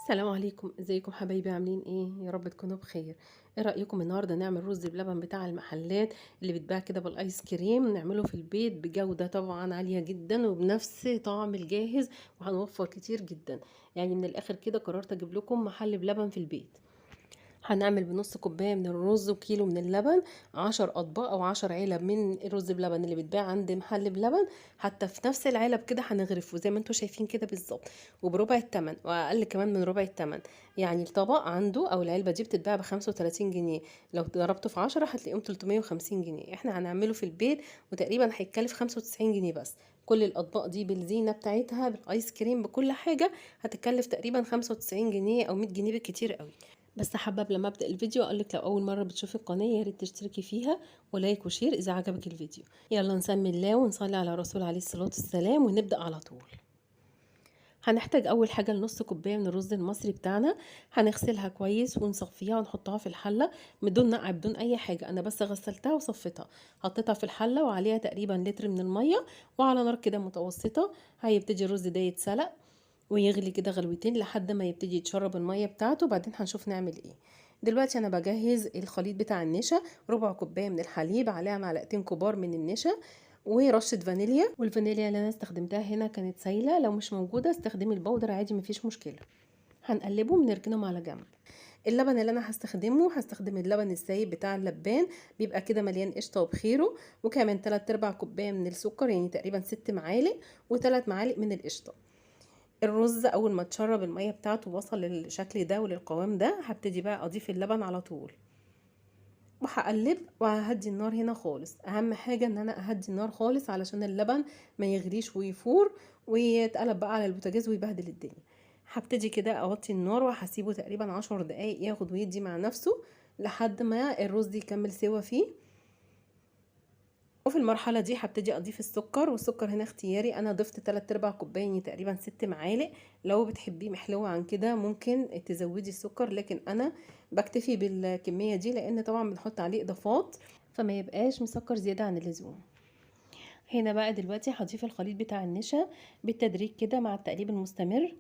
السلام عليكم، ازيكم حبايبي؟ عاملين ايه؟ يا رب تكونوا بخير. ايه رايكم النهارده نعمل رز بلبن بتاع المحلات اللي بيتباع كده بالايس كريم؟ نعمله في البيت بجوده طبعا عالية جدا وبنفس طعم الجاهز، وهنوفر كتير جدا. يعني من الاخر كده قررت اجيب لكم محل بلبن في البيت. هنعمل بنص كوباية من الرز وكيلو من اللبن، 10 اطباق او 10 علب من الرز بلبن اللي بيتباع عند محل بلبن. حتى في نفس العلب كده هنغرفه زي ما انتم شايفين كده بالظبط، وبربع التمن واقل كمان من ربع التمن. يعني الطبق عنده او العلبة دي بتتباع ب35 جنيه، لو ضربته في 10 هتلاقيهم 350 جنيه. احنا هنعمله في البيت وتقريبا هيتكلف 95 جنيه بس. كل الاطباق دي بالزينه بتاعتها بالايس كريم بكل حاجة هتتكلف تقريبا 95 جنيه او 100 جنيه بالكتير قوي. بس حابة قبل ما ابدا الفيديو اقول لك لو اول مرة بتشوفي القناة يا ريت تشتركي فيها و like و share اذا عجبك الفيديو. يلا نسمي الله ونصلي على رسول عليه الصلاة والسلام ونبدا على طول. هنحتاج اول حاجة لنص كوباية من الرز المصري بتاعنا، هنغسلها كويس ونصفيها ونحطها في الحلة بدون نقع بدون اي حاجة. انا بس غسلتها وصفيتها، حطيتها في الحلة وعليها تقريبا لتر من المية، وعلى نار كده متوسطه هيبتدي الرز ده يتسلق ويغلي كده غلوتين لحد ما يبتدي يتشرب المية بتاعته. بعدين هنشوف نعمل ايه. دلوقتي انا بجهز الخليط بتاع النشا، ربع كوباية من الحليب عليها معلقتين كبار من النشا ورشه فانيليا. والفانيليا اللي انا استخدمتها هنا كانت سايله، لو مش موجودة استخدمي البودر عادي مفيش مشكلة. هنقلبهم ونركنهم على جنب. اللبن اللي انا هستخدمه هستخدم اللبن السايب بتاع اللبان، بيبقى كده مليان قشطه وبخيره، وكمان 3/4 كوباية من السكر يعني تقريبا 6 معالق، و3 معالق من القشطه. الرز اول ما تشرب المية بتاعته وصل للشكل ده وللقوام ده هبتدي بقى اضيف اللبن على طول، وهقلب وههدي النار هنا خالص. اهم حاجة ان انا اهدي النار خالص علشان اللبن ما يغليش ويفور ويتقلب بقى على البوتاجاز ويبهدل الدنيا. هبتدي كده اوطي النار وهسيبه تقريبا 10 دقايق ياخد ويدي مع نفسه لحد ما الرز يكمل سوا فيه. وفي المرحلة دي هبتدي اضيف السكر، والسكر هنا اختياري، انا ضفت 3/4 كوباية يعني تقريبا 6 معالق. لو بتحبيه محلو عن كده ممكن تزودي السكر، لكن انا بكتفي بالكمية دي لان طبعا بنحط عليه اضافات فما يبقاش مسكر زيادة عن اللزوم. هنا بقى دلوقتي هضيف الخليط بتاع النشا بالتدريج كده مع التقليب المستمر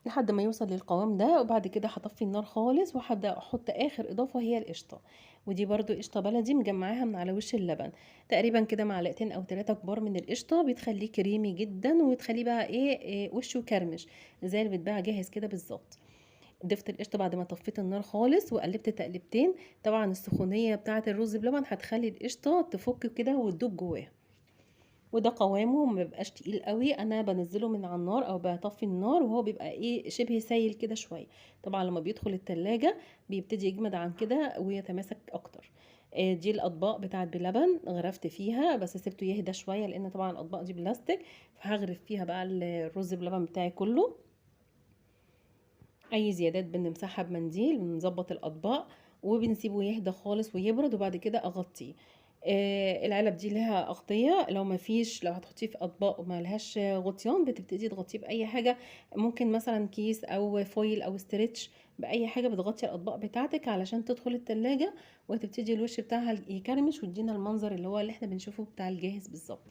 لحد ما يوصل للقوام ده. وبعد كده هطفي النار خالص وهبدا احط اخر اضافه هي القشطه، ودي برضو قشطه بلدي مجمعاها من على وش اللبن، تقريبا كده معلقتين او 3 كبار من القشطه، بتخليه كريمي جدا وتخليه بقى ايه وشه كرمش زي اللي بيتباع جاهز كده بالظبط. ضفت القشطه بعد ما طفيت النار خالص وقلبت تقلبتين. طبعا السخونيه بتاعه الرز بلبن هتخلي القشطه تفك كده وتدوب جواها، وده قوامه ما بيبقاش تقيل قوي. انا بنزله من على النار او بطفي النار وهو بيبقى ايه شبه سايل كده شوية. طبعا لما بيدخل التلاجة بيبتدي يجمد عن كده ويتماسك اكتر. دي الاطباق بتاعت بلبن غرفت فيها، بس سبته يهدى شوية لان طبعا الاطباق دي بلاستيك، فهغرف فيها بقى الرز بلبن بتاعي كله. اي زيادات بنمسحها بمنديل، بنظبط الاطباق وبنسيبه يهدى خالص ويبرد، وبعد كده اغطيه. العلب دي لها اغطيه، لو ما فيش لو هتحطيه في اطباق وما لهاش غطيان بتبتدي تغطيه باي حاجة، ممكن مثلا كيس او foil او stretch، باي حاجة بتغطي الاطباق بتاعتك علشان تدخل التلاجة وتبتدي الوش بتاعها يكرمش ويدينا المنظر اللي هو اللي احنا بنشوفه بتاع الجاهز بالظبط.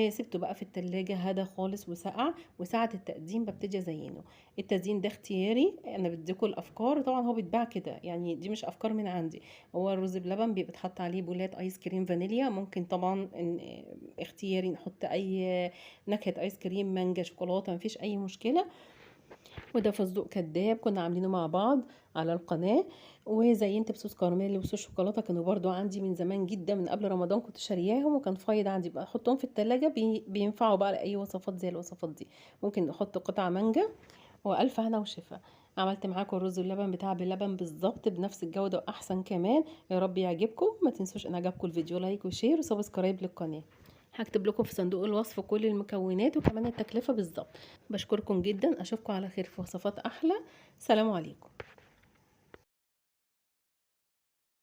سبته بقى في التلاجة هدى خالص وسقع، وساعة التقديم ببتدي ازينه. التزيين ده اختياري، انا بديكم الافكار، طبعا هو بيتباع كده يعني دي مش افكار من عندي. هو الرز بلبن بيبقى اتحط عليه بولات ايس كريم فانيليا، ممكن طبعا اختياري نحط اي نكهة ايس كريم، مانجا، شوكولاتة، مفيش اي مشكلة. وده فستق كداب كنا عاملينه مع بعض على القناة، وزينت بصوص كراميل وصوص شوكولاتة كانوا برضو عندي من زمان جدا من قبل رمضان كنت شارياهم وكان فايض عندي، بقى احطهم في التلاجة بينفعوا بقى لاي وصفات زي الوصفات دي. ممكن نحط قطع مانجا. والف هنا وشفا. عملت معاكم الرز واللبن بتاع بلبن بالظبط بنفس الجودة واحسن كمان. يا رب يعجبكم. ما تنسوش ان عجبكم الفيديو like و share و subscribe للقناة. هكتب لكم في صندوق الوصف كل المكونات وكمان التكلفة بالظبط. بشكركم جدا، اشوفكم على خير في وصفات احلى. سلام عليكم.